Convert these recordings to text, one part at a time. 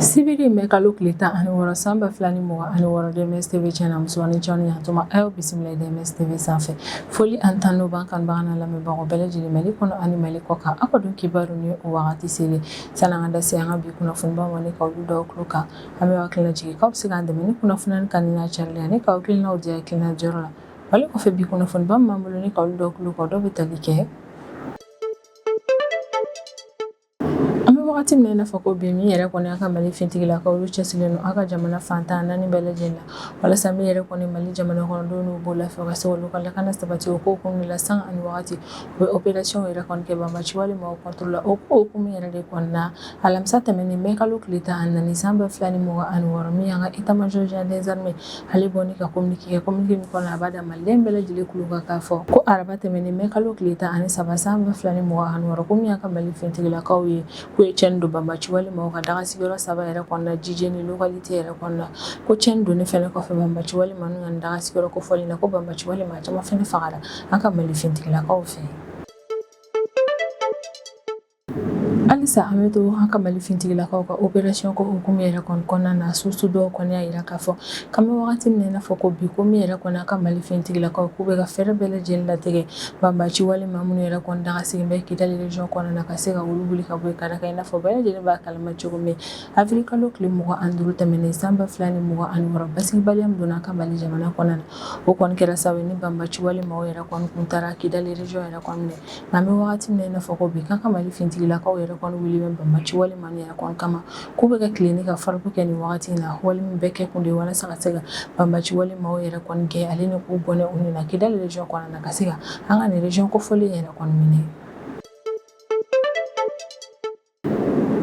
Sibiri mɛ kalo tile 16 san 2026, DMS TV chaîne muso ni cɛw ni yantuma, a y'aw bisimila DMS TV sanfɛ. Foli ani tanu b'an kanubaga n'a lamɛnbagaw bɛɛ lajɛlen, Mali kɔnɔ ani Mali kɔ kan. Aw ka don kibaru ni o wagati selen, sani an ka da se an ka bi kunnafonibaw ma ni ka olu da aw tulo kan, an bɛ hakilina jigin k'aw bɛ se k'an dɛmɛ ni kunnafoni kanu n'a carili ani k'aw hakilinaw di hakilina jɔyɔrɔ la. Wale kɔfɛ, bi kunnafoniba min b'an bolo ni ka olu da aw tulo kan, dɔw bɛ tali kɛ: an bɛ wagati min na i n'a fɔ ko bi, min yɛrɛ kɔni an ka Mali finitigilakaw, olu cɛsirilen don an ka jamana fan 14 bɛɛ lajɛlen na, walasa min yɛrɛ kɔni Mali jamana kɔnɔdenw n'u b'o lafiya, ka se olu ka lakana sabati. O ko hukumu de la, sanga ani wagati, u bɛ opération yɛrɛ kɔni kɛ banbaci walima o contre la. O ko hukumu yɛrɛ de kɔnɔna, alamisa tɛmɛnen mɛ kalo tile 14 san 2026, min y'an ka état major général des armées, ale bɔ ni ka communiqué kɛ. Communiqué min kɔnɔ, a b'a da maliden bɛɛ lajɛlen tulo kan k'a fɔ ko araba tɛmɛnen mɛ kalo tile 13 san 2026, ko min y'an ka Mali finitigilakaw ye, k'u ye cɛnni don banbaci walima u ka daga sigiyɔrɔ saba yɛrɛ kɔnɔna, Jijeni localité yɛrɛ kɔnɔna. Ko cɛnni donni fɛnɛ kɔfɛ banbaci walima n'u ka daga sigiyɔrɔ kofɔlen na, ko banbaci walima caman fɛnɛ fagara an ka Mali finitigilakaw fɛ. Halisa an bɛ to an ka Mali finitigilakaw ka opération ko hukumu yɛrɛ kɔni kɔnɔna na. Source dɔw kɔni y'a jira k'a fɔ k'an bɛ wagati min na i n'a fɔ ko bi, ko min yɛrɛ kɔni an ka Mali finitigilakaw, k'u bɛ ka fɛɛrɛ bɛɛ lajɛlen latigɛ banbaci walima minnu yɛrɛ kɔni daga sigilen bɛ Kidali région kɔnɔna na, ka se ka olu wuli ka bɔ yen, ka d'a kan i n'a fɔ bɛɛ lajɛlen b'a kalama cogo min, avril kalo tile 25 tɛmɛnen san 2026, basigibaliya min donna an ka Mali jamana kɔnɔna na, o kɔni kɛra sababu ye ni banbaci walima o yɛrɛ kɔni kun taara Kidali région yɛrɛ kɔni minɛ. Nka an bɛ wagati min na i n'a fɔ ko bi, k'an ka Mali finitigilakaw yɛrɛ kɔni wuli bɛ banbaci walima nin yɛrɛ kɔni kama, k'u bɛ ka tile ni ka frappe kɛ nin wagati in na. Wale min bɛɛ kɛ kun de ye walasa ka se ka banbaci walima o yɛrɛ kɔni gɛn ale ni k'u bɔnɛ u ni na Kidali région kɔnɔna na, ka se ka an ka nin région kofɔlen yɛrɛ kɔni minɛ.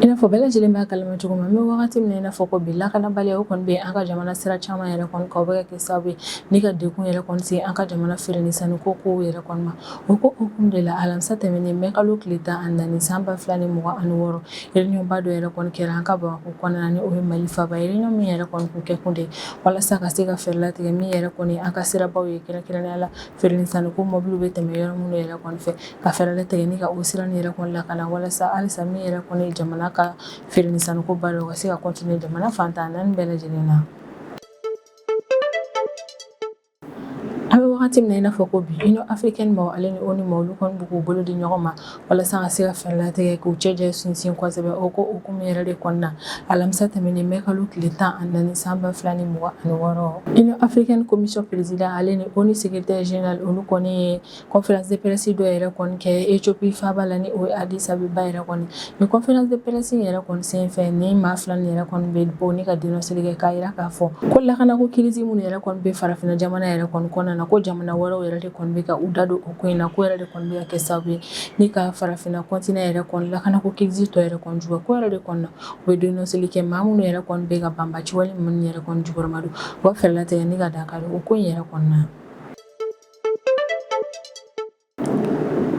I n'a fɔ bɛɛ lajɛlen b'a kalama cogo min, an bɛ wagati min na i n'a fɔ ko bi, lakanabaliya o kɔni bɛ an ka jamana sira caman yɛrɛ kɔni kan. O bɛ ka kɛ sababu ye ni ka degun yɛrɛ kɔni se an ka jamana feere ni sanni ko kow yɛrɛ kɔni ma. O ko hukumu de la, alamisa tɛmɛnen mɛ kalo tile 14 san 2026, réunion ba dɔ yɛrɛ kɔni kɛra an ka Bamakɔ kɔnɔna na, ni o ye Mali faaba ye. Réunion min yɛrɛ kɔni kun kɛ kun de walasa ka se ka fɛɛrɛ latigɛ min yɛrɛ kɔni an ka sirabaw ye, kɛrɛnkɛrɛnnenya la feere ni sanni ko mɔbiliw bɛ tɛmɛ yɔrɔ minnu yɛrɛ kɔni fɛ, ka fɛɛrɛ latigɛ ni ka o sira nin yɛrɛ kɔni lakana, walasa halisa min yɛrɛ kɔni jamana ka feere ni sanniko baara, o ka se ka continuer jamana fan 14 bɛɛ lajɛlen na. An bɛ wagati min na i n'a fɔ ko bi, Union africaine maaw ale ni ONU maaw, olu kɔni b'u k'u bolo di ɲɔgɔn ma walasa ka se ka fɛɛrɛ latigɛ k'u cɛjɛ sinsin kosɛbɛ. O ko hukumu yɛrɛ de kɔnɔna, alamisa tɛmɛnen mɛ kalo tile 14 san 2026, Union africaine commission président ale ni ONU secrétaire général, olu kɔni ye conférence de presse dɔ yɛrɛ kɔni kɛ Ethiopie faaba la, ni o ye Addis Abeba yɛrɛ kɔni. Ni conférence de presse yɛrɛ kɔni senfɛ, ni maa fila nin yɛrɛ kɔni bɛ bɔ ni ka dénoncer kɛ k'a jira k'a fɔ ko lakanako crise minnu yɛrɛ kɔni bɛ farafinna jamana yɛrɛ kɔni kɔnɔna na, ko jamana wɛrɛw yɛrɛ de kɔni bɛ ka u da don o ko in na, ko yɛrɛ de kɔni bɛ ka kɛ sababu ye ni ka farafinna continent yɛrɛ kɔni lakanako crise tɔ yɛrɛ kɔni juguya. Ko yɛrɛ de kɔni na, u bɛ dénoncer kɛ maa minnu yɛrɛ kɔni bɛ ka banbaci wale minnu yɛrɛ kɔni jukɔrɔma don, u ka fɛɛrɛ latigɛ ni ka dankari o ko in yɛrɛ kɔni na.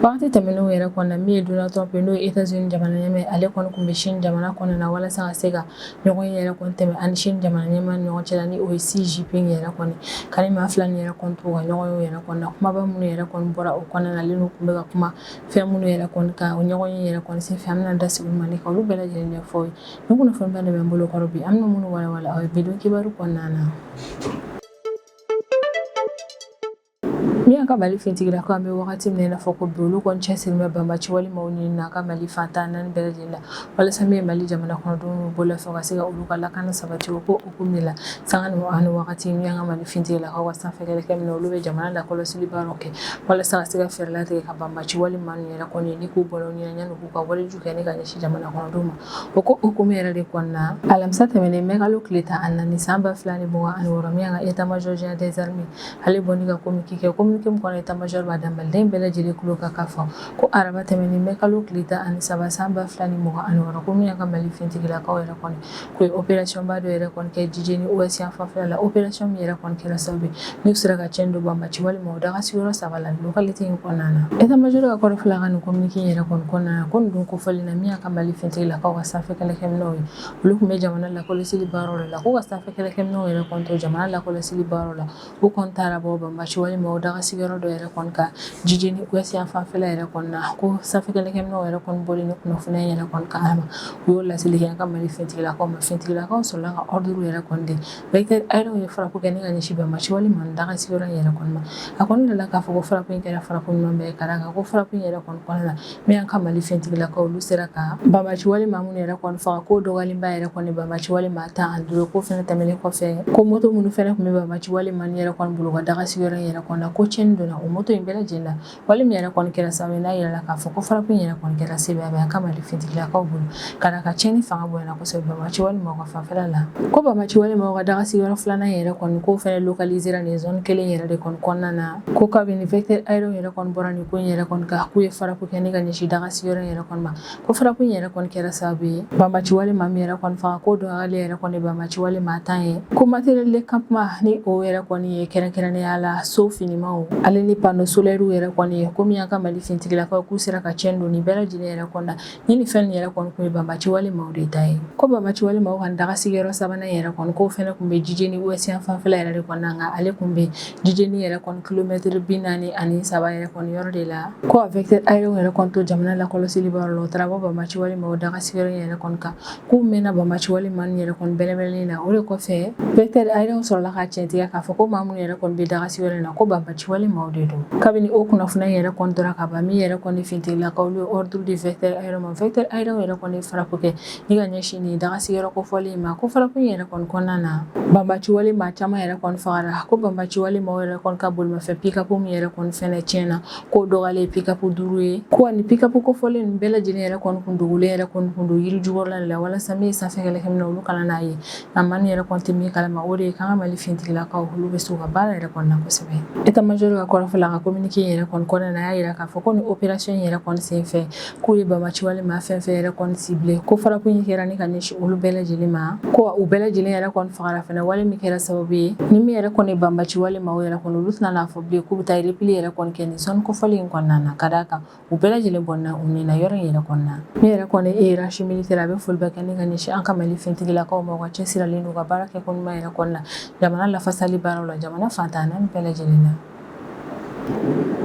Wagati tɛmɛnenw yɛrɛ kɔnɔ na, min ye Donald Trump ye, n'o ye États-Unis jamana ɲɛmaa, ale kɔni tun bɛ Chine jamana kɔnɔna na walasa ka se ka ɲɔgɔn ye yɛrɛ kɔni tɛmɛ ani Chine jamana ɲɛmaa ni ɲɔgɔn cɛ la, ni o ye Xi Jinping yɛrɛ kɔni. Ka ni maa fila nin yɛrɛ kɔni to ka ɲɔgɔn ye yɛrɛ kɔni na, kumaba minnu yɛrɛ kɔni bɔra o kɔnɔna na, ale n'u tun bɛ ka kuma fɛn minnu yɛrɛ kɔni kan o ɲɔgɔn ye yɛrɛ kɔni senfɛ, an bɛna da sigi olu ma ni ka olu bɛɛ lajɛlen ɲɛfɔ aw ye. Nin kunnafoniba de bɛ n bolo kɔrɔ bi, an bɛna minnu walawala aw ye bi don kibaru kɔnɔna na. Min y'an ka Mali finitigilakaw, an bɛ wagati min na i n'a fɔ ko bi, olu kɔni cɛsirilen bɛ banbaci walima ɲini na an ka Mali fan 14 bɛɛ lajɛlen na, walasa min ye Mali jamana kɔnɔdenw n'u bolofɛnw, ka se ka olu ka lakana sabati. O ko hukumu de la, sanga ni ani wagati, min y'an ka Mali finitigilakaw ka sanfɛ kɛlɛkɛminɛnw, olu bɛ jamana lakɔlɔsili baaraw kɛ walasa ka se ka fɛɛrɛ latigɛ ka banbaci walima ninnu yɛrɛ kɔni ni k'u bɔnɛ u ni na yanni k'u ka walejugu kɛ ni ka ɲɛsin jamana kɔnɔdenw ma. O ko hukumu yɛrɛ de kɔnɔna, alamisa tɛmɛnen mɛ kalo tile 14 san 2026, min y'an ka état major général des armées, ale bɔ ni ka communiqué kɛ. Communiqué min kɔnɔ, état major b'a da maliden bɛɛ lajɛlen tulo kan k'a fɔ ko araba tɛmɛnen mɛ kalo tile 13 san 2026, ko min y'an ka Mali finitigilakaw yɛrɛ kɔni, k'u ye opération ba dɔ yɛrɛ kɔni kɛ Jijeni ouest yan fanfɛla la. Opération min yɛrɛ kɔni kɛra sababu ye n'u sera ka cɛnni don banbaci walima o daga sigiyɔrɔ saba la localité in kɔnɔna na. État major ka kɔrɔfɔ la ka nin communiqué in yɛrɛ kɔni kɔnɔna na, ko nin don kofɔlen na, min y'an ka Mali finitigilakaw ka sanfɛ kɛlɛkɛminɛnw ye, olu tun bɛ jamana lakɔlɔsili baaraw de la. Ko ka sanfɛ kɛlɛkɛminɛnw yɛrɛ kɔni to jamana lakɔlɔsili baaraw la, u kɔni taara bɔ banbaci walima o daga sigiyɔrɔ sigiyɔrɔ dɔ yɛrɛ kɔni kan Jijeni ouest yan fanfɛla yɛrɛ kɔni na. Ko sanfɛ kɛlɛkɛminɛnw yɛrɛ kɔni bɔlen ni kunnafoniya yɛrɛ kɔni kan ma, u y'o laseli kɛ an ka Mali finitigilakaw ma. Finitigilakaw sɔrɔla ka ordre yɛrɛ kɔni di. Vecteur aérien ye frappe kɛ ni ka ɲɛsin banbaanci wale maa daga sigiyɔrɔ in yɛrɛ kɔni ma. A kɔni yirala k'a fɔ ko frappe in kɛra frappe ɲuman bɛɛ ka d'a kan ko frappe in yɛrɛ kɔni kɔnɔna la, min y'an ka Mali finitigilakaw, olu sera ka banbaanci wale maa minnu yɛrɛ kɔni faga, k'o dɔgɔyalenba yɛrɛ kɔni banbaanci wale maa 15. K'o fana tɛmɛnen kɔfɛ, ko moto minnu fana tun bɛ banbaanci wale maa yɛrɛ kɔni bolo ka daga sigiyɔrɔ in yɛrɛ kɔni na, ko tiɲɛni donna o moto in bɛɛ lajɛlen na. Wale min yɛrɛ kɔni kɛra sababu ye n'a yirala k'a fɔ ko frappe in yɛrɛ kɔni kɛra sebaaya ye an ka Mali finitigilakaw bolo, ka d'a kan tiɲɛni fanga bonyana kosɛbɛ banbaanci wale maaw ka fanfɛla la. Ko banbaanci wale maaw ka daga sigiyɔrɔ filanan yɛrɛ kɔni, k'o fana localisera nin zone kelen yɛrɛ de kɔni kɔnɔna na. Ko kabini vecteur aérien yɛrɛ kɔni bɔra nin ko in yɛrɛ kɔni kan, k'u ye frappe kɛ ni ka ɲɛsin daga sigiyɔrɔ in yɛrɛ kɔni ma. Ko frappe in yɛrɛ kɔni kɛra sababu ye banbaanci wale maa min yɛrɛ kɔni faga, k'o dɔgɔyalen yɛrɛ kɔni banbaanci wale maa 10 ye. Ko matériel de campement ni o yɛrɛ kɔni ye, kɛrɛnkɛrɛnnenya la so finimanw ale ni panneau solaire yɛrɛ kɔni ye, ko min y'an ka Mali finitigilakaw, k'u sera ka tiɲɛ don nin bɛɛ lajɛlen yɛrɛ kɔni na. Ni nin fɛn yɛrɛ kɔni tun ye banbaanci wale maaw de ta ye. Ko banbaanci wale maaw ka daga sigiyɔrɔ sabanan yɛrɛ kɔni, k'o fana tun bɛ Jijeni ouest yan fanfɛla yɛrɛ de kɔni na, nka ale tun bɛ Jijeni yɛrɛ kɔni kilomɛtiri 43 yɛrɛ kɔni yɔrɔ de la. Ko a vecteur aérien yɛrɛ kɔni to jamana lakɔlɔsili baara la, o taara bɔ banbaanci wale maaw daga sigiyɔrɔ yɛrɛ kɔni kan, k'u mɛnna banbaanci wale maa yɛrɛ kɔni bɛrɛbɛrɛli na. O de kɔfɛ, vecteur aérien sɔrɔla ka tiɲɛtigiya k'a fɔ ko maa minnu yɛrɛ kɔni bɛ daga sigiyɔrɔ in na, ko banbaanci wale maaw de don. Kabini o kunnafoniya yɛrɛ kɔni dɔra ka ban, min yɛrɛ kɔni finitigilakaw, olu ye ordre di vecteur aérien ma. Vecteur aérien yɛrɛ kɔni frappe kɛ ni ka ɲɛsin nin daga sigiyɔrɔ kofɔlen in ma. Ko frappe in yɛrɛ kɔni kɔnɔna na, banbaanci wale maa caman yɛrɛ kɔni fagara. Ko banbaanci wale maaw yɛrɛ kɔni ka bolimafɛn pick-up min yɛrɛ kɔni fɛnɛ tiɲɛna, k'o dɔgɔyalen pick-up 5 ye. Ko ani pick-up kofɔlen ninnu bɛɛ lajɛlen yɛrɛ kɔni kun dogolen yɛrɛ kɔni kun don yiri jukɔrɔla de la, walasa min ye sanfɛ kɛlɛkɛminɛn, olu kana n'a ye. Nka maa yɛrɛ kɔni tɛ min kalama, o de ye k'an ka Mali finitigilakaw, olu bɛ se u ka baara yɛrɛ kɔni na kosɛbɛ. État major ka kɔrɔfɔ la, a ka communiqué yɛrɛ kɔni kɔnɔna na, a y'a jira k'a fɔ ko nin opération yɛrɛ kɔni senfɛ, k'u ye banbaanci wale maa fɛn fɛn yɛrɛ kɔni ciblé, ko frappe in kɛra ni ka ɲɛsin olu bɛɛ lajɛlen ma, ko u bɛɛ lajɛlen yɛrɛ kɔni fagara fɛnɛ. Wale min kɛra sababu ye ni min yɛrɛ kɔni banbaanci wale maaw yɛrɛ kɔni, olu tɛna n'a fɔ bilen k'u bɛ taa repli yɛrɛ kɔni kɛ nin zone kofɔlen in kɔnɔna na, ka d'a kan u bɛɛ lajɛlen bɔnna u ni na yɔrɔ in yɛrɛ kɔnɔna. Min yɛrɛ kɔni hiérarchie militaire, a bɛ foli bɛ kɛ ni ka ɲɛsin an ka Mali finitigilakaw ma, u ka cɛsirilen don u ka baara kɛ ko ɲuman yɛrɛ kɔnɔna jamana lafasali baaraw la jamana fantan naani bɛɛ lajɛlen na.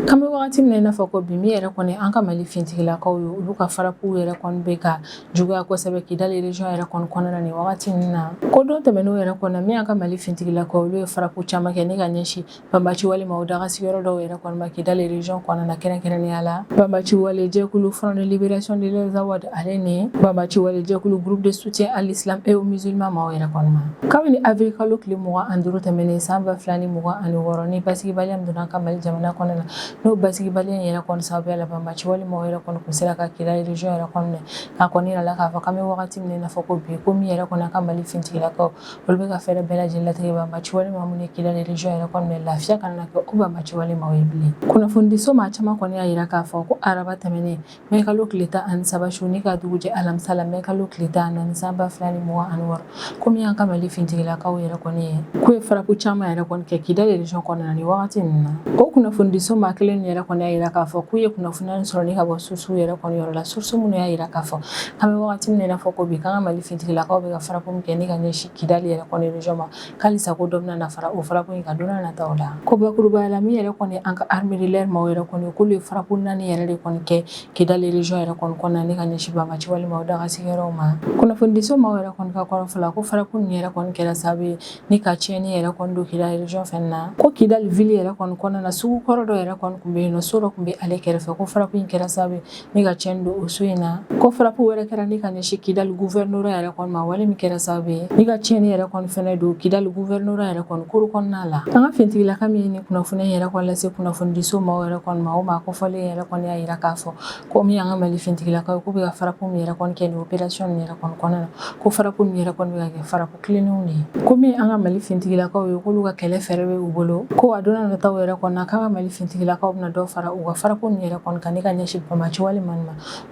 An bɛ wagati min na i n'a fɔ ko bi, min yɛrɛ kɔni an ka Mali finitigilakaw ye, olu ka frappe yɛrɛ kɔni bɛ ka juguya kosɛbɛ Kidali région yɛrɛ kɔni kɔnɔna na nin wagati ninnu na. Ko don tɛmɛnenw yɛrɛ kɔnɔ, min y'an ka Mali finitigilakaw, olu ye frappe caman kɛ ni ka ɲɛsin banbaanci wale maaw daga sigiyɔrɔ dɔw yɛrɛ kɔni ma Kidali région kɔnɔna na, kɛrɛnkɛrɛnnenya la banbaanci wale jɛkulu Front de libération de l'Azawad ale ni banbaanci wale jɛkulu Groupe de soutien à l'islam et aux musulmans maaw yɛrɛ kɔni ma. Kabini avril kalo tile 25 tɛmɛnen san 2026, ni basigibaliya min donna an ka Mali jamana kɔnɔna na, n'o basigibaliya in yɛrɛ kɔni sababuya la, banbaanci wale maaw yɛrɛ kɔni kun sera ka Kidali région yɛrɛ kɔni minɛ. K'a kɔni yirala k'a fɔ k'an bɛ wagati min na i n'a fɔ ko bi, ko min yɛrɛ kɔni an ka Mali finitigilakaw, olu bɛ ka fɛɛrɛ bɛɛ lajɛlen latigɛ banbaanci wale maa minnu ye Kidali région yɛrɛ kɔni minɛ, lafiya kana na kɛ o banbaanci wale maaw ye bilen. Kunnafonidiso maa caman kɔni y'a yira k'a fɔ ko araba tɛmɛnen mɛ kalo tile 13 su ni ka dugu jɛ alamisa la mɛ kalo tile 14 san 2026, ko min y'an ka Mali finitigilakaw yɛrɛ kɔni ye, k'u ye frappe caman yɛrɛ kɔni kɛ Kidali région kɔnɔna na nin wagati ninnu na. O kunnafonidiso maa kelen yɛrɛ kɔni y'a yira k'a fɔ k'u ye kunnafoniya sɔrɔ ni ka bɔ source yɛrɛ kɔni yɔrɔ la, source minnu y'a yira k'a fɔ k'an bɛ wagati min na i n'a fɔ ko bi, k'an ka Mali finitigilakaw bɛ ka frappe min kɛ ni ka ɲɛsin Kidali yɛrɛ kɔni région ma, k'alisa ko dɔ bɛna na fara o frappe in kan don n'a nataw la. Ko bakurubaya la, min yɛrɛ kɔni an ka armée de l'air maaw yɛrɛ kɔni, k'olu ye frappe 4 yɛrɛ de kɔni kɛ Kidali région yɛrɛ kɔni kɔnɔna ni ka ɲɛsin banbaanci wale maaw daga sigiyɔrɔw ma. Kunnafonidiso maaw yɛrɛ kɔni ka kɔrɔfɔ la, ko frappe ninnu yɛrɛ kɔni kɛra sababu ye ni ka tiɲɛni yɛrɛ kɔni don Kidali région fɛnɛ na. Ko Kidali ville yɛrɛ kɔni kɔnɔna na, sugu kɔrɔ dɔ yɛrɛ kɔni tun bɛ yen nɔ, so dɔ tun bɛ ale kɛrɛfɛ, ko frappe in kɛra sababu ye ni ka tiɲɛni don o so in na. Ko frappe wɛrɛ kɛra ni ka ɲɛsin Kidali gouvernorat yɛrɛ kɔni ma, wale min kɛra sababu ye ni ka tiɲɛni yɛrɛ kɔni fɛnɛ don Kidali gouvernorat yɛrɛ kɔni kuru kɔnɔna la. An ka finitigilaka min ye nin kunnafoni yɛrɛ kɔni lase kunnafonidiso maaw yɛrɛ kɔni ma, o maa kofɔlen yɛrɛ kɔni y'a yira k'a fɔ ko min y'an ka Mali finitigilakaw ye, k'u bɛ ka frappe min yɛrɛ kɔni kɛ nin opération nin yɛrɛ kɔni kɔnɔna na, ko frappe nin yɛrɛ kɔni bɛ ka kɛ frappe tilennenw de ye. Ko min an ka Mali finitigilakaw ye, k'olu ka kɛlɛ fɛɛrɛ bɛ u bolo, ko a donna nataw yɛrɛ kɔnɔ na, k'an ka Mali finitigilakaw bɛna dɔ fara u ka frappe nin yɛrɛ kɔni kan ni ka ɲɛsin banbaanci wale ma.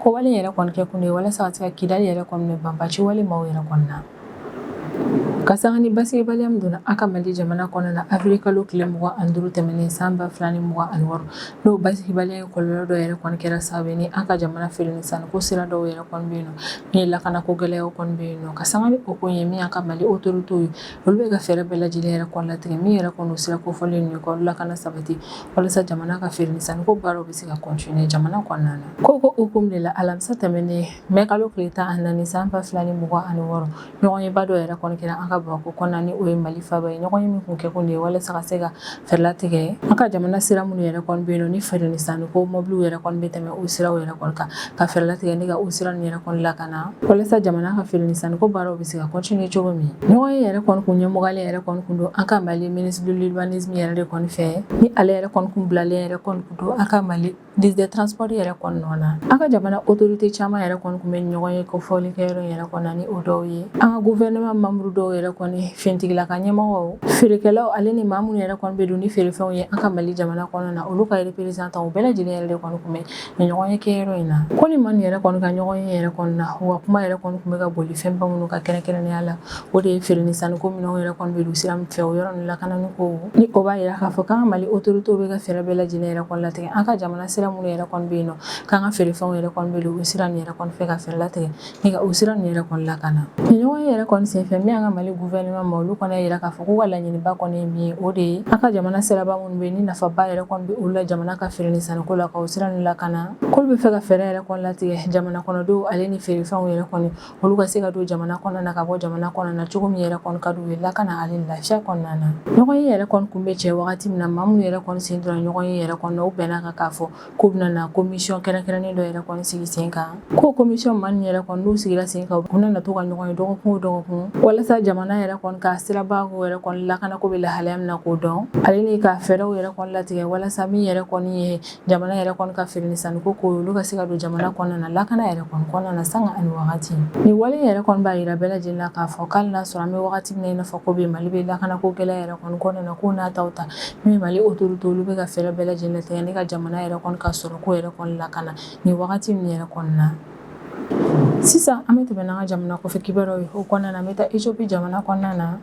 Ko wale yɛrɛ kɔni kɛ kun de ye walasa ka se ka Kidali yɛrɛ kɔni minɛ banbaanci wale maaw yɛrɛ kɔni na. Ka sanga ni basigibaliya min donna an ka Mali jamana kɔnɔna na avril kalo tile 25 tɛmɛnen san 2026, n'o basigibaliya in kɔlɔlɔ dɔ yɛrɛ kɔni kɛra sababu ye ni an ka jamana feere ni sanniko sira dɔw yɛrɛ kɔni bɛ yen nɔ, min ye lakanako gɛlɛyaw kɔni bɛ yen nɔ. Ka sanga ni o ko ye, min y'an ka Mali autorités ye, olu bɛ ka fɛɛrɛ bɛɛ lajɛlen yɛrɛ kɔni latigɛ min yɛrɛ kɔni o sira kofɔlen ninnu ka lakana sabati walasa jamana ka feere ni sanniko baaraw bɛ se ka continuer jamana kɔnɔna na. Ko hukumu de la, alamisa tɛmɛnen mɛ kalo tile 14 san 2026, ɲɔgɔnyeba dɔ yɛrɛ kɔni kɛra an ka Bamakɔ kɔnɔna, ni o ye Mali faaba ye. Ɲɔgɔnye min kun kɛkun de ye walasa ka se ka fɛɛrɛ latigɛ an ka jamana sira minnu yɛrɛ kɔni bɛ yen nɔ, ni feere ni sanniko mɔbiliw yɛrɛ kɔni bɛ tɛmɛ o siraw yɛrɛ kɔni kan, ka fɛɛrɛ latigɛ ni ka o sira ninnu yɛrɛ kɔni lakana walasa jamana ka feere ni sanniko baaraw bɛ se ka continuer cogo min. Ɲɔgɔnye yɛrɛ kɔni kun ɲɛmɔgɔlen yɛrɛ kɔni kun don an ka Mali ministre de l'urbanisme yɛrɛ de kɔni fɛ, ni ale yɛrɛ kɔni kun bilalen yɛrɛ kɔni kun don an ka Mali ministre des transports yɛrɛ kɔni nɔ na. An ka jamana autorité caman yɛrɛ kɔni kun bɛ ɲɔgɔn ye kofɔli kɛyɔrɔ yɛrɛ kɔni na, ni o dɔw ye an ka gouvernement membre dɔw yɛrɛ kɔni, finitigilaka ɲɛmɔgɔw, feerekɛlaw, ale ni maa minnu yɛrɛ kɔni bɛ don ni feerefɛnw ye an ka Mali jamana kɔnɔ na, olu ka représentant, u bɛɛ lajɛlen yɛrɛ de kɔni kun bɛ nin ɲɔgɔn ye kɛyɔrɔ in na. Ko ni maa nin yɛrɛ kɔni ka ɲɔgɔn ye yɛrɛ kɔni na, u ka kuma yɛrɛ kɔni kun bɛ ka boli fɛnba minnu ka kɛrɛnkɛrɛnnenya la, o de ye feere ni sanniko minɛnw yɛrɛ kɔni bɛ don sira min fɛ, o yɔrɔ ninnu lakanani ko. Ni o b'a yira k'a fɔ k'an ka Mali autorités bɛ ka fɛɛrɛ bɛɛ lajɛlen yɛrɛ kɔni latigɛ an ka jamana sira minnu yɛrɛ kɔni bɛ yen nɔ, k'an ka feerefɛnw yɛrɛ kɔni bɛ don o sira ninnu yɛrɛ kɔni fɛ, ka fɛɛrɛ latigɛ ni ka o sira ninnu yɛrɛ kɔni lakana. Nin ɲɔgɔn ye yɛrɛ kɔni senfɛ, min y'an ka Mali gouvernement ma, olu kɔni y'a yira k'a fɔ k'u ka laɲiniba kɔni ye min ye, o de ye an ka jamana siraba minnu bɛ yen, ni nafaba yɛrɛ kɔni bɛ olu la jamana ka feere ni sanniko la, ka o sira ninnu lakana. K'olu bɛ fɛ ka fɛɛrɛ yɛrɛ kɔni latigɛ jamana kɔnɔdenw ale ni feerefɛnw yɛrɛ kɔni, olu ka se ka don jamana kɔnɔna na ka bɔ jamana kɔnɔna na cogo min yɛrɛ kɔni ka d'u ye, lakana ale lafiya kɔnɔna na. Ɲɔgɔn ye yɛrɛ kɔni kun bɛ cɛ wagati min na, maa minnu yɛrɛ kɔni sen donna ɲɔgɔn ye yɛrɛ kɔni na, u bɛnna kan k'a fɔ k'u bɛna na commission kɛrɛnkɛrɛnnen dɔ yɛrɛ kɔni sigi sen kan. Ko commission maa ninnu yɛrɛ kɔni, n'u sigira sen kan, u bɛna na to ka ɲɔgɔn ye dɔgɔkun o dɔgɔkun walasa jamana yɛrɛ kɔni ka siraba ko yɛrɛ kɔni lakanako bɛ lahalaya min na, k'o dɔn, ale ni ka fɛɛrɛw yɛrɛ kɔni latigɛ walasa min yɛrɛ kɔni ye jamana yɛrɛ kɔni ka feere ni sanniko ko, olu ka se ka don jamana kɔnɔna na lakana yɛrɛ kɔni kɔnɔna na sanga ani wagati. Nin wale yɛrɛ kɔni b'a yira bɛɛ lajɛlen na k'a fɔ k'hali n'a sɔrɔ an bɛ wagati min na i n'a fɔ ko bi, Mali bɛ lakanako gɛlɛya yɛrɛ kɔni kɔnɔna na, k'o n'a taw ta, min Mali autorité, olu bɛ ka fɛɛrɛ bɛɛ lajɛlen latigɛ ni ka jamana yɛrɛ kɔni ka sɔrɔ ko yɛrɛ kɔni lakana nin wagati min yɛrɛ kɔni na. Sisan an bɛ tɛmɛ n'an ka jamana kɔfɛ kibaruyaw ye. O kɔnɔna na, an bɛ taa Ethiopie jamana kɔnɔna na.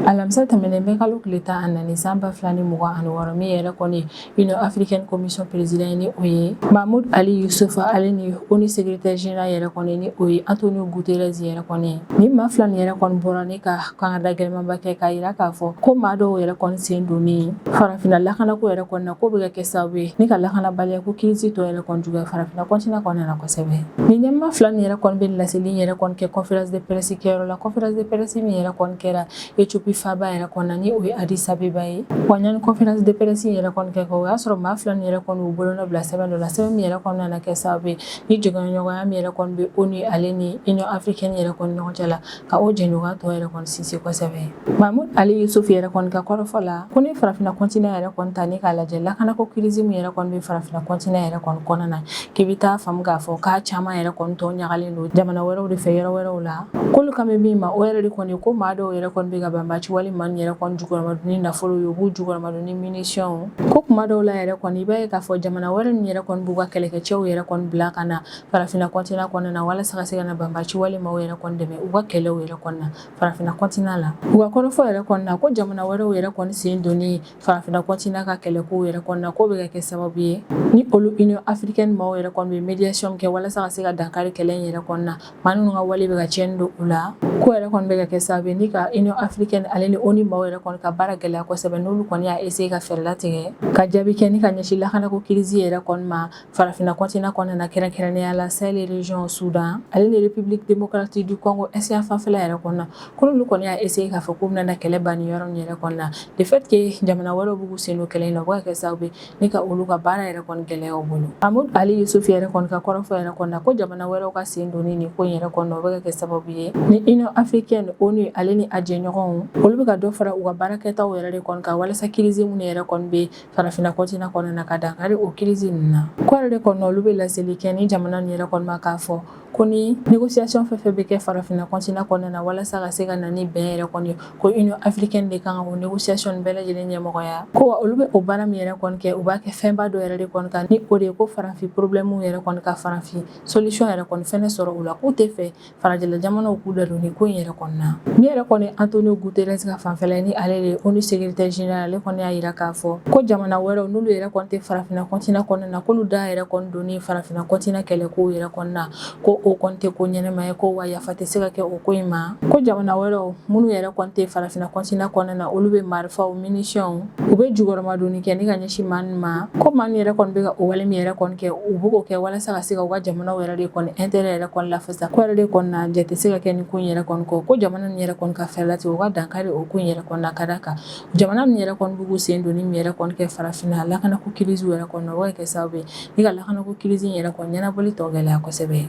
Alamisa tɛmɛnen mɛ kalo tile 14 san 2026, min yɛrɛ kɔni Union africaine commission président, ni o ye Mahmoud Ali Youssouf, ale ni ONU secrétaire général yɛrɛ kɔni, ni o ye Antonio Guterres yɛrɛ kɔni, ni maa fila nin yɛrɛ kɔni bɔra ni ka kangada gɛlɛmanba kɛ k'a yira k'a fɔ ko maa dɔw yɛrɛ kɔni sen donni farafinna lakanako yɛrɛ kɔni na, k'o bɛ ka kɛ sababu ye ni ka lakanabaliya ko crise tɔ yɛrɛ kɔni juguya farafinna continent kɔnɔna na kosɛbɛ. Ni ɲɛmaa fila nin yɛrɛ kɔni bɛ laseli yɛrɛ kɔni kɛ conférence de presse kɛyɔrɔ la, conférence de presse min yɛrɛ kɔni kɛra Ethiopie faaba yɛrɛ kɔni na, ni o ye Addis Abeba ye. Wa ɲani conférence de presse yɛrɛ kɔni kɛ, o y'a sɔrɔ maa fila nin yɛrɛ kɔni u bolonɔ bila sɛbɛn dɔ la, sɛbɛn min yɛrɛ kɔni nana kɛ sababu ye ni jɛɲɔgɔnya min yɛrɛ kɔni bɛ ONU ale ni Union africaine yɛrɛ kɔni ɲɔgɔn cɛ la, ka o jɛɲɔgɔnya tɔ yɛrɛ kɔni sinsin kosɛbɛ. Mahmoud Ali Youssouf yɛrɛ kɔni ka kɔrɔfɔ la, ko ni farafinna continent yɛrɛ kɔni ta ni k'a lajɛ, lakanako crise min yɛrɛ kɔni bɛ farafinna continent yɛrɛ kɔni kɔnɔna na, k'i bɛ taa faamu k'a fɔ k'a caman yɛrɛ kɔni tɔ ɲagalen don jamana wɛrɛw de fɛ, yɔrɔ wɛrɛw la. K'olu kan bɛ min ma, o yɛrɛ de kɔni ko maa dɔw yɛrɛ kɔni bɛ ka banbaci wale maa yɛrɛ kɔni jukɔrɔmadon ni nafolo ye, u b'u jukɔrɔmadon ni munitions. Ko kuma dɔw la yɛrɛ kɔni, i b'a ye k'a fɔ jamana wɛrɛ ninnu yɛrɛ kɔni b'u ka kɛlɛkɛcɛw yɛrɛ kɔni bila ka na farafinna continent kɔnɔna na walasa ka se ka na banbaci wale maaw yɛrɛ kɔni dɛmɛ u ka kɛlɛw yɛrɛ kɔni na farafinna continent la. U ka kɔrɔfɔ yɛrɛ kɔni na, ko jamana wɛrɛw yɛrɛ kɔni sen donni farafinna continent ka kɛlɛkow yɛrɛ kɔni na, k'o bɛ ka kɛ sababu ye ni olu Union africaine maaw yɛrɛ kɔni bɛ médiation kɛ walasa ka se ka dankari kɛlɛ in yɛrɛ kɔni na, maa ninnu ka wale bɛ ka tiɲɛni don u la. Ko yɛrɛ kɔni bɛ ka kɛ sababu ye ni ka Union africaine ale ni ONU maaw yɛrɛ kɔni ka baara gɛlɛya kosɛbɛ, n'olu kɔni y'a essayer ka fɛɛrɛ latigɛ ka jaabi kɛ ni ka ɲɛsin lakanako crise yɛrɛ kɔni ma farafinna continent kɔnɔna na, kɛrɛnkɛrɛnnenya la Sahel région, Soudan ale ni République démocratique du Congo est fanfɛla yɛrɛ kɔnɔna na. Ko n'olu kɔni y'a essayer k'a fɔ k'u bɛna na kɛlɛ ban nin yɔrɔ nin yɛrɛ kɔnɔna na, de fait que jamana wɛrɛw b'u sen don kɛlɛ in na, o bɛ ka kɛ sababu ye ni ka olu ka baara yɛrɛ kɔni gɛlɛya u bolo. Mahmoud Ali Youssouf yɛrɛ kɔni ka kɔrɔfɔ yɛrɛ kɔni na, ko jamana wɛrɛw ka sen donni nin ko in yɛrɛ kɔnɔna, o bɛ ka kɛ sababu ye ni Union africaine, ONU ale ni a jɛɲɔgɔnw, Olu bɛ ka dɔ fara u ka baarakɛtaw yɛrɛ de kɔni kan walasa crise minnu yɛrɛ kɔni bɛ farafinna continent kɔnɔna na, ka dankari o crise ninnu na. Ko yɛrɛ de kɔnɔ, olu bɛ laseli kɛ ni jamana ninnu yɛrɛ kɔni ma k'a fɔ ko ni négociation fɛn fɛn bɛ kɛ farafinna continent kɔnɔna na walasa ka se ka na ni bɛn yɛrɛ kɔni ye, ko Union africaine de kan ka o négociation bɛɛ lajɛlen ɲɛmɔgɔya. Ko wa olu bɛ o baara min yɛrɛ kɔni kɛ, u b'a kɛ fɛnba dɔ yɛrɛ de kɔni kan, ni o de ye ko farafin problème yɛrɛ kɔni ka farafin solution yɛrɛ kɔni fɛnɛ sɔrɔ u la, k'u tɛ fɛ farajɛla jamanaw k'u da don nin ko in yɛrɛ kɔni na. Min yɛrɛ kɔni Antonio Guterres ka fanfɛla, ni ale de ye ONU secrétaire général, ale kɔni y'a yira k'a fɔ ko jamana wɛrɛw n'olu yɛrɛ kɔni tɛ farafinna continent kɔnɔna na, k'olu da yɛrɛ kɔni donni farafinna continent kɛlɛkow yɛrɛ kɔni na, ko o kɔni tɛ ko ɲɛnɛma ye, ko wa yafa tɛ se ka kɛ o ko in ma. Ko jamana wɛrɛw minnu yɛrɛ kɔni tɛ farafinna continent kɔnɔna na, olu bɛ marifaw, munitions, u bɛ jukɔrɔmadonni kɛ ni ka ɲɛsin maa ninnu ma, ko maa ninnu yɛrɛ kɔni bɛ ka o wale min yɛrɛ kɔni kɛ, u bɛ k'o kɛ walasa ka se ka u ka jamanaw yɛrɛ de kɔni intérêt yɛrɛ kɔni lafasa. Ko yɛrɛ de kɔni na, jɛ tɛ se ka kɛ nin ko in yɛrɛ kɔni kɔ, ko jamana ninnu yɛrɛ kɔni ka fɛɛrɛ latigɛ u ka dankari o ko in yɛrɛ kɔni na, ka d'a kan jamana ninnu yɛrɛ kɔni b'u k'u sen don ni min yɛrɛ kɔni kɛ farafinna lakanako crise yɛrɛ kɔni na, o bɛ kɛ sababu ye ni ka lakanako crise in yɛrɛ kɔni ɲɛnabɔli tɔ gɛlɛya kosɛbɛ.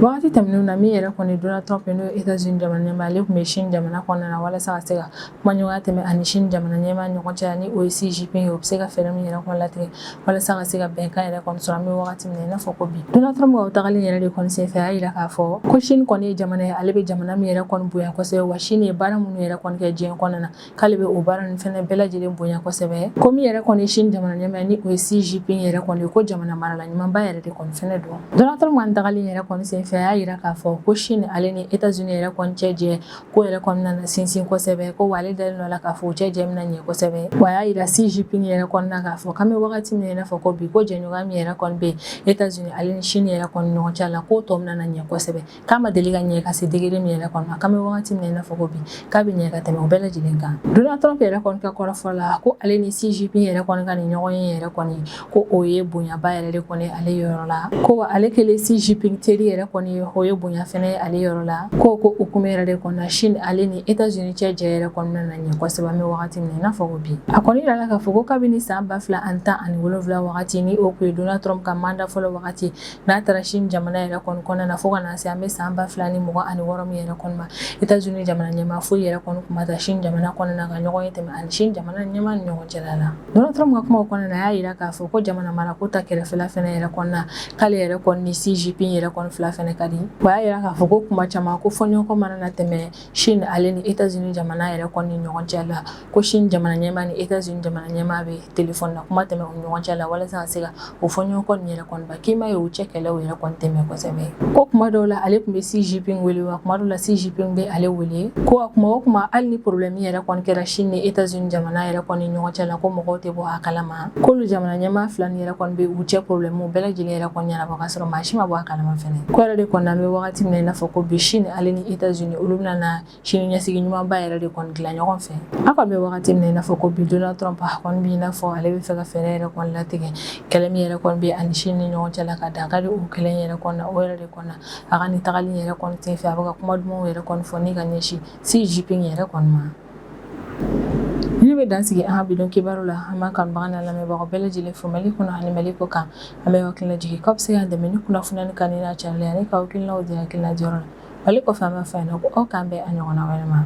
Wagati tɛmɛnenw na, min yɛrɛ kɔni Donald Trump, n'o ye États-Unis jamana ɲɛmaa, ale tun bɛ Chine jamana kɔnɔna na walasa ka se ka kumaɲɔgɔnya tɛmɛ ani Chine jamana ɲɛmaa ɲɔgɔn cɛ, ni o ye Xi Jinping ye, o bɛ se ka fɛɛrɛ min yɛrɛ kɔni latigɛ walasa ka se ka bɛnkan yɛrɛ kɔni sɔrɔ. An bɛ wagati min na i n'a fɔ ko bi, Donald Trump ka o tagali yɛrɛ de kɔni senfɛ, a y'a jira k'a fɔ ko Chine kɔni ye jamana ye, ale bɛ jamana min yɛrɛ kɔni bonya kosɛbɛ, wa Chine ye baara minnu yɛrɛ kɔni kɛ diɲɛ kɔnɔna na, k'ale bɛ o baara ninnu fɛnɛ bɛɛ lajɛlen bonya kosɛbɛ. Ko min yɛrɛ kɔni Chine jamana ɲɛmaa, ni o ye Xi Jinping yɛrɛ kɔni, ko jamana marala ɲumanba yɛrɛ de kɔni fɛnɛ don. Donald Trump ka tagali yɛrɛ kɔni senfɛ, a y'a jira k'a fɔ ko Chine ale ni États-Unis yɛrɛ kɔni cɛ jɛ ko yɛrɛ kɔni nana sinsin kosɛbɛ, ko wa ale dalen don a la k'a fɔ u cɛ jɛ bɛna ɲɛ kosɛbɛ. Wa a y'a jira Xi Jinping yɛrɛ kɔni na k'a fɔ k'an bɛ wagati min na i n'a fɔ ko bi, ko jɛɲɔgɔnya min yɛrɛ kɔni bɛ États-Unis ale ni Chine yɛrɛ kɔni ɲɔgɔn cɛ la, k'o tɔ bɛna ɲɛ kosɛbɛ, k'a ma deli ka ɲɛ ka se degré min yɛrɛ kɔni ma, k'an bɛ wagati min na i n'a fɔ ko bi, k'a bɛ ɲɛ ka tɛmɛ o bɛɛ lajɛlen kan. Donald Trump yɛrɛ kɔni ka kɔrɔfɔ la, ko ale ni Xi Jinping yɛrɛ kɔni ka nin ɲɔgɔn ye yɛrɛ kɔni, ko o ye bonyaba yɛrɛ de kɔni ale yɔrɔ la, ko wa ale kɛlen Xi Jinping teri yɛrɛ kɔni ye, o ye bonya fɛnɛ ale yɔrɔ la, ko hukumu yɛrɛ de kɔni na, Chine ale ni États-Unis cɛ jɛ yɛrɛ kɔni nana ɲɛ kosɛbɛ an bɛ wagati min na i n'a fɔ ko bi. A kɔni yirala k'a fɔ ko kabini san 2017 wagati, ni o kun ye Donald Trump ka mandat fɔlɔ wagati, n'a taara Chine jamana yɛrɛ kɔni kɔnɔna na, fo ka na se an bɛ san 2026 min yɛrɛ kɔni ma, États-Unis jamana ɲɛmaa foyi yɛrɛ kɔni kun ma taa Chine jamana kɔnɔna na ka ɲɔgɔn ye tɛmɛ ani Chine jamana ɲɛmaa ni ɲɔgɔn cɛla la. Donald Trump ka kumaw kɔnɔna na, a y'a jira k'a fɔ ko jamana marako ta kɛrɛfɛla fɛnɛ yɛrɛ kɔnɔna na, k'ale yɛrɛ kɔni ni Xi Jinping yɛrɛ kɔni fila fɛnɛ ka di. Wa a y'a jira k'a fɔ ko kuma caman ko fɔɲɔgɔnkɔ mana na tɛmɛ Chine ale ni États-Unis jamana yɛrɛ kɔni ni ɲɔgɔn cɛ la, ko Chine jamana ɲɛmaa ni États-Unis jamana ɲɛmaa bɛ téléphone na kuma tɛmɛ u ɲɔgɔn cɛ la walasa ka se ka o fɔɲɔgɔnkɔ nin yɛrɛ kɔni ban, k'i ma ye u cɛ kɛlɛw yɛrɛ kɔni tɛmɛ kosɛbɛ. Ko kuma dɔw la ale tun bɛ Xi Jinping wele, wa kuma dɔw la Xi Jinping bɛ ale wele, ko wa kuma o kuma, hali ni problème yɛrɛ kɔni kɛra Chine ni États-Unis jamana yɛrɛ kɔni ɲɔgɔn cɛ la, ko mɔgɔw tɛ bɔ a kalama, k'olu jamana ɲɛmaa fila nin yɛrɛ kɔni bɛ u cɛ problème bɛɛ lajɛlen yɛrɛ kɔni ɲɛnabɔ ka sɔrɔ maa si ma bɔ a kalama fɛnɛ. Ko yɛrɛ de kɔni, an bɛ wagati min na i n'a fɔ ko bi, Chine ale ni États-Unis, olu bɛna na sini ɲɛsigi ɲumanba yɛrɛ de kɔni dilan ɲɔgɔn fɛ. An kɔni bɛ wagati min na i n'a fɔ ko bi, Donald Trump a kɔni b'i n'a fɔ ale bɛ fɛ ka fɛɛrɛ yɛrɛ kɔni latigɛ kɛlɛ min yɛrɛ kɔni bɛ ani Chine ni ɲɔgɔn cɛ la, ka dankari o kɛlɛ in yɛrɛ kɔni na. O yɛrɛ de kɔni na, a ka nin tagali yɛrɛ kɔni senfɛ, a bɛ ka kuma dumanw yɛrɛ kɔni fɔ ni ka ɲɛsin Xi Jinping yɛrɛ kɔni ma. Ne bɛ dan sigi an ka bi don kibaru la. An b'an kanubaga n'a lamɛnbagaw bɛɛ lajɛlen fo Mali kɔnɔ ani Mali kɔ kan. An bɛ hakilina jigin k'aw bɛ se k'an dɛmɛ ni kunnafoniya kanuni n'a carili ani k'aw hakilinaw di hakilina diyɔrɔ la. Ale kɔfɛ, an b'a fɔ a ɲɛna ko aw k'an bɛn a ɲɔgɔnna wɛrɛ ma.